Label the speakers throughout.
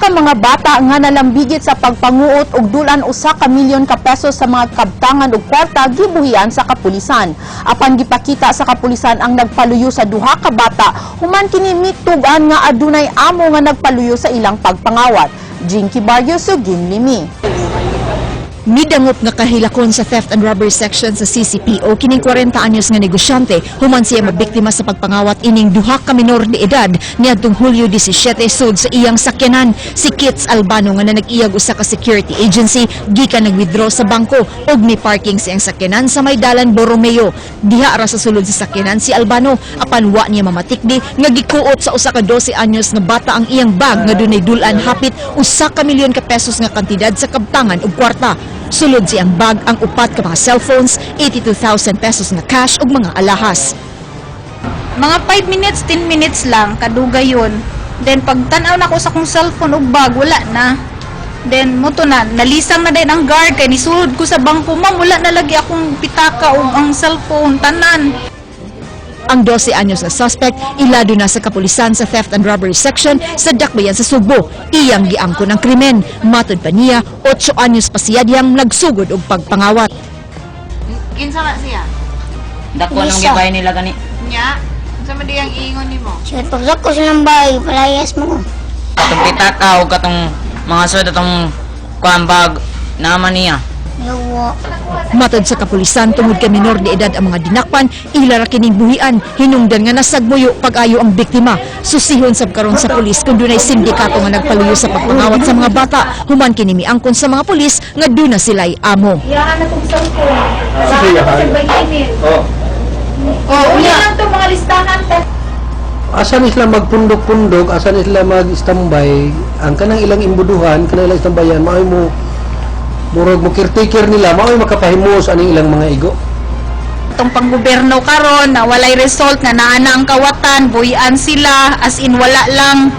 Speaker 1: Duha ka mga bata nga nalambigit sa pagpanguot og dulan 1 ka milyon ka pesos sa mga kabtangan og kwarta gibuhian sa kapulisan. Apan gipakita sa kapulisan ang nagpaluyo sa duha ka bata human kini mitug-an nga adunay amo nga nagpaluyo sa ilang pagpangawat. Jinky Barrio, Sugin Limi.
Speaker 2: Midangop nga kahilakon sa Theft and Robbery Section sa CCPO kining 40 anyos nga negosyante human siya mabiktima sa pagpangawat ining duha ka minor de edad niadtong Hulyo 17 sud sa iyang sakyanan. Si Kits Albano nga nanag-iyag usa ka security agency gikan nag-withdraw sa bangko ug ni parking sa iyang sakyanan sa may dalan Borromeo. Diha ra sa sulod sa sakyanan si Albano, apan wa niya mamatikdi nga gikuot sa usa ka 12 anyos nga bata ang iyang bag nga dunay dulan hapit 1 ka milyon ka pesos nga kantidad sa kabtangan ug kwarta. Sulod sa iyang bag ang upat ka mga cellphones, 82,000 pesos nga cash ug mga alahas.
Speaker 3: Mga 5 minutes, 10 minutes lang, kadugay yun. Then pag tanaw na ko sa akong cellphone ug bag, wala na. Then mo to na, nalisang na din ang guard kay nisulod ko sa bangko, "Ma'am, wala na lagi akong pitaka ug ang cellphone, tanan."
Speaker 2: Ang 12 anyos na suspect ilado na sa kapulisan sa Theft and Robbery Section sa Dakbayan sa Sugbo. Iyang giangkon ang krimen. Matod pa niya, 8 anyos pa siya diyang nagsugod og pagpangawat.
Speaker 4: Kinsa man siya?
Speaker 5: Dako nang gibay nila gani.
Speaker 4: Nya? Unsa man diyang iingon nimo?
Speaker 6: Siya pagsak ko sa nang bahay, palayas mo.
Speaker 5: Katong pitaka o katong mga sud atong kuan bag naman niya.
Speaker 6: Yawa.
Speaker 2: Matod sa kapulisan, tungod kay minor de edad ang mga dinakpan, ila ra kining buhian, hinungdan nga nasagmuyo pag-ayo ang biktima. Susihon sab karon sa pulis kung dunay sindikato nga nagpaluyo sa pagpangawat sa mga bata, human kini miangkon sa mga pulis nga duna sila'y amo.
Speaker 3: Iyahan na tong cellphone. Kailangan ko sa 20 mil. Oh, uli lang to mga listahan ta.
Speaker 7: Asa ni sila magpundok-pundok, asa ni sila mag-standby, ang kanang ilang imbuduhan, kanang ilang standbyan, maoy mo murag mo caretaker nila, maoy makapahimos aning ilang mga igo.
Speaker 3: Itong panggobyerno karon na walay result nga naa na ang kawatan, buhian sila as in wala lang.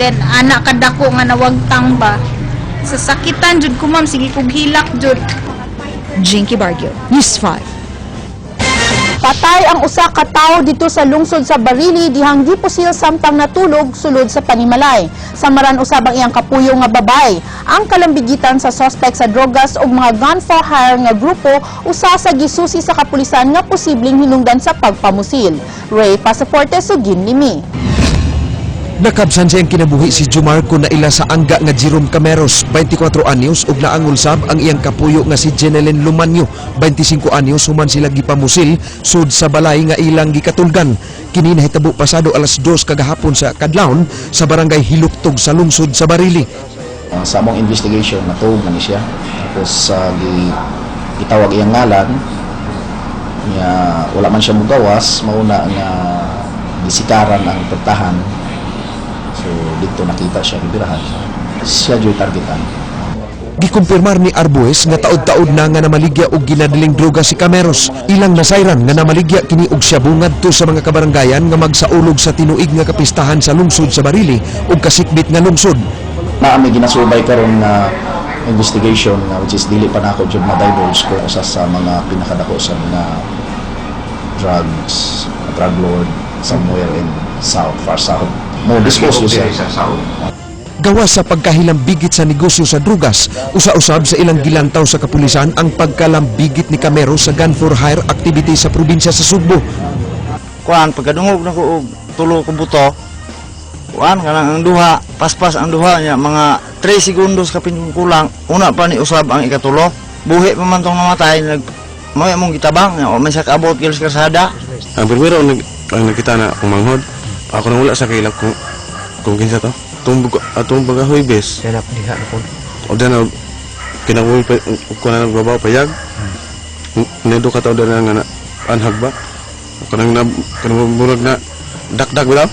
Speaker 3: Then ana kadako nga nawagtang ba. Sa sakitan jud ko, ma'am, sige kog hilak jud.
Speaker 2: Jinky Barrio, News 5.
Speaker 1: Patay ang usa ka tawo dito sa lungsod sa Barili dihang gipusil samtang natulog sulod sa panimalay. Samaran usab ang iyang kapuyo nga babay. Ang kalambigitan sa suspect sa drogas ug mga gun for hire nga grupo usa sa gisusi sa kapulisan nga posibleng hinungdan sa pagpamusil. Ray Pasaporte, Sugin Limi.
Speaker 8: Nakabsan siyang kinabuhi si Jumarco na ila sa angga nga Jerome Cameros, 24 anyos, ug naangol sab ang iyang kapuyo nga si Jeneline Lumanyo, 25 anyos, human sila gipamusil sud sa balay nga ilang gikatulgan. Kini nahitabo pasado alas 2 kagahapon sa kadlawon sa barangay Hiluktog sa lungsod sa Barili.
Speaker 9: Sa among investigation, natuog na ni siya. Tapos gitawag iyang ngalan niya, wala man siya mugawas, mauna nga gisikaran ang pertahan. So dito nakita siya gibirahan. Siya joy targetan.
Speaker 8: Gikumpirmar ni Arbues nga taod-taod na nga namaligya og ginadiling droga si Cameros. Ilang nasayran nga namaligya kini og shabu ngadto sa mga kabaranggayan nga magsaulog sa tinuig nga kapistahan sa lungsod sa Barili ug kasikbit nga lungsod.
Speaker 9: Na may ginasubay karon nga investigation nga which is dili pa nako jud ma-divulge ko usa sa mga pinakadako sa mga drugs drug lord somewhere in south, far south, mo disclose jud siya.
Speaker 8: Gawas sa pagkahilambigit sa negosyo sa drugas, usa-usab sa ilang gilantaw sa kapulisan ang pagkalambigit ni Camero sa gun for hire activity sa probinsya sa Sugbo.
Speaker 10: Kuan pagkadungog na ko og tulo ko buto, kuan kanang ang duha paspas, ang duha niya mga 3 segundos kapin kulang una pa ni usab ang ikatulo, buhi pa man tong namatay, nag mo mong gitabang niya o may sa kaabot gilos kalsada.
Speaker 11: Ang primero ang nakita na akong manghod, ako nang wala sa kailak kung kinsa to. Atong atong baga Huwebes.
Speaker 7: Hanap diha na po.
Speaker 11: O na kinabuhi pa ko na nagbabaw payag. Nedo ka tao na nga na anhag ba? Kanang na kanang murag na dakdak ba?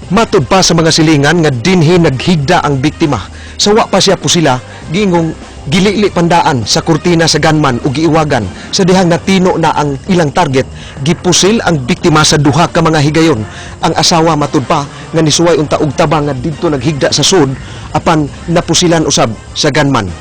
Speaker 8: Matod pa sa mga silingan nga dinhi naghigda ang biktima. Sa wa pa siya pusila, giingong gilili pandaan sa kurtina sa gunman ug giiwagan sa dihang natino na ang ilang target, gipusil ang biktima sa duha ka mga higayon. Ang asawa matud pa nga nisuway unta og tabang nga didto naghigda sa sud apan napusilan usab sa gunman.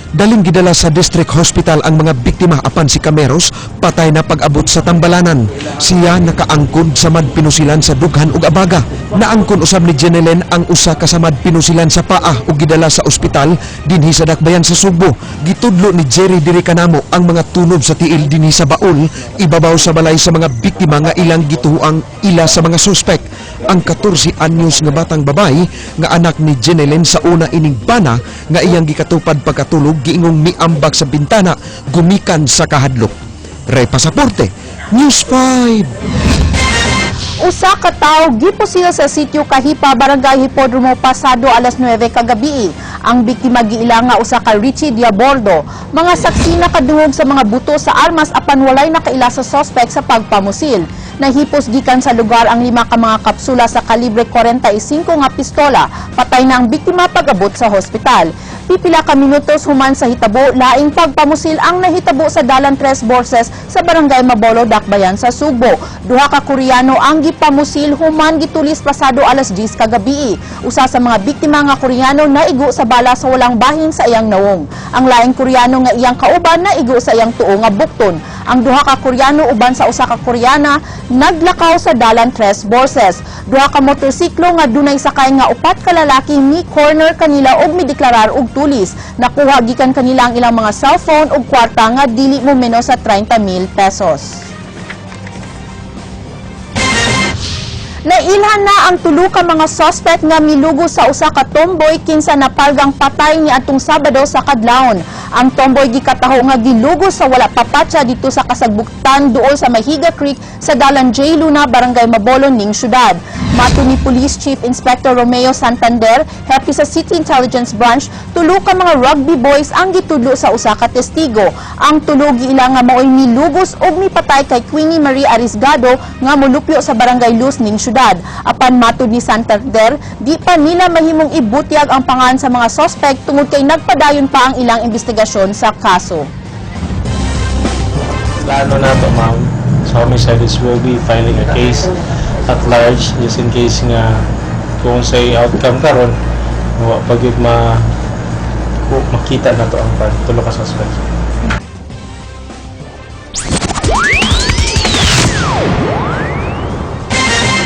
Speaker 8: Daling gidala sa District Hospital ang mga biktima, apan si Cameros patay na pag-abot sa tambalanan. Siya nakaangkon samad pinusilan sa dughan ug abaga. Naangkon usab ni Jenelen ang usa ka samad pinusilan sa paa ug gidala sa ospital dinhi sa Dakbayan sa Sugbo. Gitudlo ni Jerry diri kanamo ang mga tunob sa tiil dinhi sa baul ibabaw sa balay sa mga biktima nga ilang gituoang ila sa mga suspek. Ang 14 anyos nga batang babae nga anak ni Jenelen sa una ining bana nga iyang gikatupad pagkatulog giingong miambak sa bintana gumikan sa kahadlok. Ray Pasaporte, News 5.
Speaker 1: Usa ka tawo gipusil sa sitio Kahipa, Barangay Hipodromo pasado alas 9 kagabi. Ang biktima giila nga usa ka Richie Diabordo. Mga saksi nakadungog sa mga buto sa armas apan walay nakaila sa suspect sa pagpamusil. Nahipos gikan sa lugar ang lima ka mga kapsula sa kalibre 45 nga pistola. Patay na ang biktima pag-abot sa hospital. Pipila ka minutos human sa hitabo, laing pagpamusil ang nahitabo sa Dalan Tres Borses sa Barangay Mabolo, Dakbayan sa Sugbo. Duha ka Koreano ang gipamusil human gitulis pasado alas 10 kagabi. Usa sa mga biktima nga Koreano naigo sa bala sa walang bahin sa iyang nawong. Ang laing Koreano nga iyang kauban naigo sa iyang tuo nga bukton. Ang duha ka Koreano uban sa usa ka Koreana naglakaw sa Dalan Tres Borses. Duha ka motorsiklo nga dunay sakay nga upat ka lalaki mi corner kanila og mideklarar og tulis. Nakuha gikan kanila ang ilang mga cellphone ug kwarta nga dili mo menos sa 30,000 pesos. Nailhan na ang tulo ka mga suspect nga milugo sa usa ka tomboy kinsa napalgang patay ni atong Sabado sa kadlawon. Ang tomboy gikataho nga gilugo sa wala papatya dito sa kasagbuktan duol sa Mahiga Creek sa Dalan J. Luna, Barangay Mabolon ning syudad. Mato ni Police Chief Inspector Romeo Santander, hepe sa City Intelligence Branch, tulo ka mga rugby boys ang gitudlo sa usa ka testigo. Ang tulo giila nga maoy milugos og mipatay kay Queenie Marie Arisgado nga molupyo sa Barangay Luz ning syudad. Apan matud ni Santander, di pa nila mahimong ibutyag ang pangalan sa mga suspect tungod kay nagpadayon pa ang ilang investigasyon sa kaso.
Speaker 12: Plano nato, ma'am, sa homicide is will be filing a case at large just in case nga kung say outcome karon wa pag yun ma makita na to ang pan tulo ka suspect.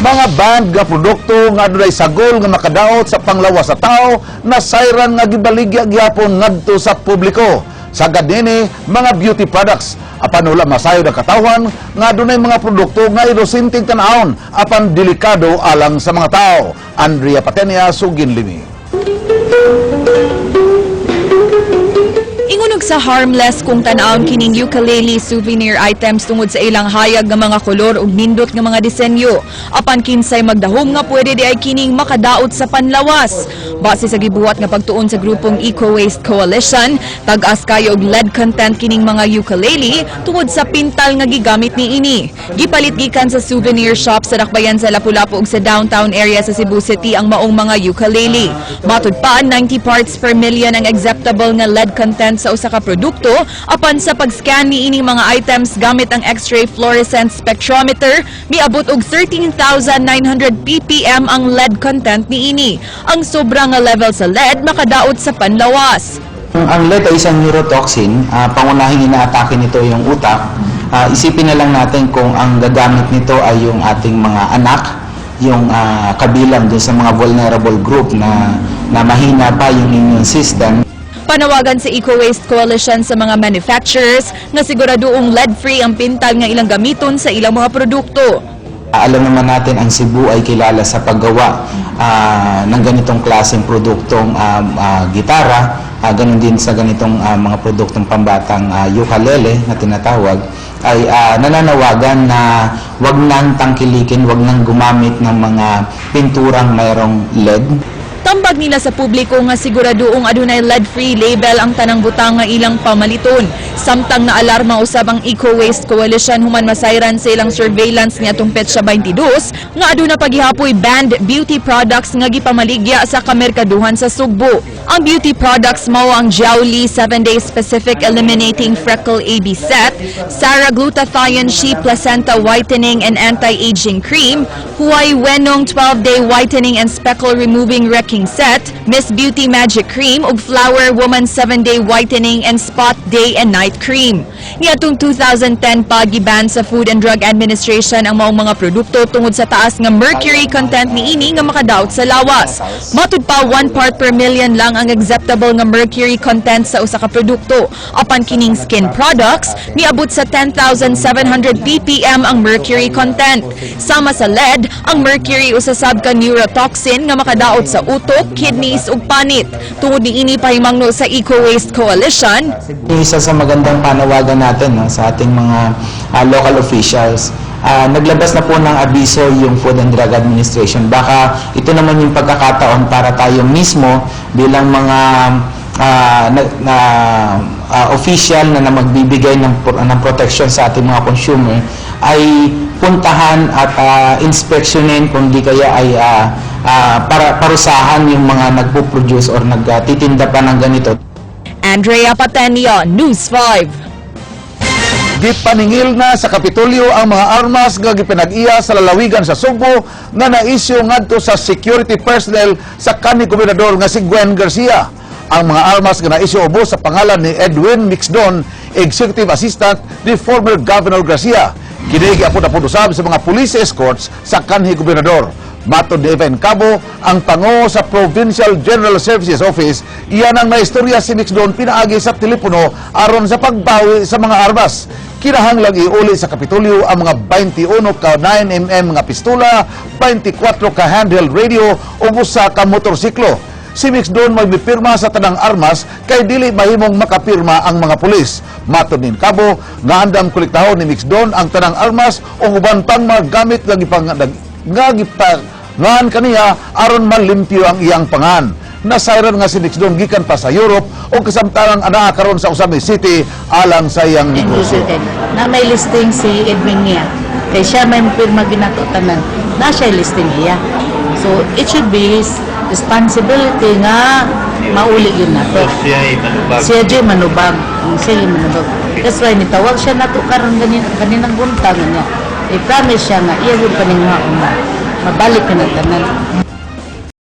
Speaker 13: Mga banned nga produkto nga adunay sagol nga makadaot sa panglawas sa tao nasayran nga gibaligya gyapon ngadto sa publiko. Sagad nini mga beauty products, apan wala masayod ang katawhan nga adunay mga produkto nga inosenteng tan-awon apan delikado alang sa mga tao. Andrea Patenia, Sugin Limi.
Speaker 14: Ingon og sa harmless kung tan-awon kining ukulele souvenir items tungod sa ilang hayag nga mga kolor ug nindot nga mga disenyo. Apan kinsay magdahom nga pwede di ay kining makadaot sa panlawas? Base sa gibuhat nga pagtuon sa grupong Eco Waste Coalition, tag-as kayo og lead content kining mga ukulele tungod sa pintal nga gigamit niini. Gipalit gikan sa souvenir shop sa Dakbayan sa Lapu-Lapu ug sa downtown area sa Cebu City ang maong mga ukulele. Matud pa, 90 parts per million ang acceptable nga lead content sa usa ka produkto, apan sa pag-scan niining mga items gamit ang X-ray fluorescence spectrometer, miabot og 13,900 ppm ang lead content niini. Ang sobra nga level sa lead makadaot sa panlawas.
Speaker 9: Ang lead ay isang neurotoxin, pangunahing inaatake nito yung utak. Isipin na lang natin kung ang gagamit nito ay yung ating mga anak, yung kabilang dun sa mga vulnerable group na mahina pa yung immune system.
Speaker 14: Panawagan sa Eco Waste Coalition sa mga manufacturers nga siguradoong lead-free ang pintal nga ilang gamiton sa ilang mga produkto.
Speaker 9: Alam naman natin ang Cebu ay kilala sa paggawa ng ganitong klaseng produktong gitara, ganun din sa ganitong mga produktong pambatang ukulele na tinatawag, ay nananawagan na wag nang tangkilikin, wag nang gumamit ng mga pinturang mayroong lead.
Speaker 14: Tambag nila sa publiko nga siguradoong adunay lead-free label ang tanang butang nga ilang pamaliton. Samtang naalarma usab ang Eco Waste Coalition human masayran sa ilang surveillance niadtong petsa 22 nga aduna pagihapoy banned beauty products nga gipamaligya sa kamerkaduhan sa Sugbo. Ang beauty products mao ang Jiaoli 7-Day Specific Eliminating Freckle AB Set, Sarah Glutathione She Placenta Whitening and Anti-Aging Cream, Huay Wenong 12-Day Whitening and Speckle Removing Baking Set, Miss Beauty Magic Cream ug Flower Woman 7-Day Whitening and Spot Day and Night Cream. Niadtong 2010 pa, giban sa Food and Drug Administration ang maong mga produkto tungod sa taas nga mercury content niini nga makadaot sa lawas. Matud pa, 1 part per million lang ang acceptable nga mercury content sa usa ka produkto. Apan kining skin products, niabot sa 10,700 ppm ang mercury content. Sama sa lead, ang mercury usa sab ka neurotoxin nga makadaot sa utok, kidneys ug panit. Tungod niini, pahimangno sa Eco Waste Coalition,
Speaker 15: Yung isa sa magandang panawagan natin, no, sa ating mga local officials. Naglabas na po ng abiso yung Food and Drug Administration. Baka ito naman yung pagkakataon para tayo mismo bilang mga na official na magbibigay ng protection sa ating mga consumer ay puntahan at inspeksyonin, kung di kaya ay para parusahan yung mga nagpo-produce or nagtitinda pa ng ganito.
Speaker 14: Andrea Patenio, News 5.
Speaker 13: Gipaningil na sa Kapitolyo ang mga armas nga gipinag-iya sa lalawigan sa Sugbo nga naisyu ngadto sa security personnel sa kanhi gobernador nga si Gwen Garcia. Ang mga armas nga naisyu ubos sa pangalan ni Edwin Mixdon, executive assistant ni former Governor Garcia. Kini giapod-apod usab sa mga police escorts sa kanhi gobernador. Matod ni Eva Cabo, ang pango sa Provincial General Services Office, iyan ang naistorya si Mixdon pinaagi sa telepono aron sa pagbawi sa mga armas. Kinahanglang iuli sa Kapitolyo ang mga 21 ka 9 mm nga pistola, 24 ka handheld radio ug usa ka motorsiklo. Si Mixdon magmipirma sa tanang armas kay dili mahimong makapirma ang mga pulis. Matod ni Cabo, nga andam kolektahon ni Mixdon ang tanang armas o uban pang mga gamit nga gipangan kaniya aron malimpyo ang iyang pangan. Nasayran nga si Mixdon gikan pa sa Europe o kasamtanang anaa karon sa Ozamiz City alang sa iyang negosyo.
Speaker 16: Na may listing si Edwin niya. Kay siya may pirma ginato tanan. Na siya listing iya. So it should be his responsibility nga mauli yun nato.
Speaker 12: Siya ay manubag.
Speaker 16: Siya jud manubag. Siya yung manubag. That's why nitawag siya nato karon ganin kaninang buntag niya. I-promise siya nga iya gyud paningwaon na mabalik ka na tanan.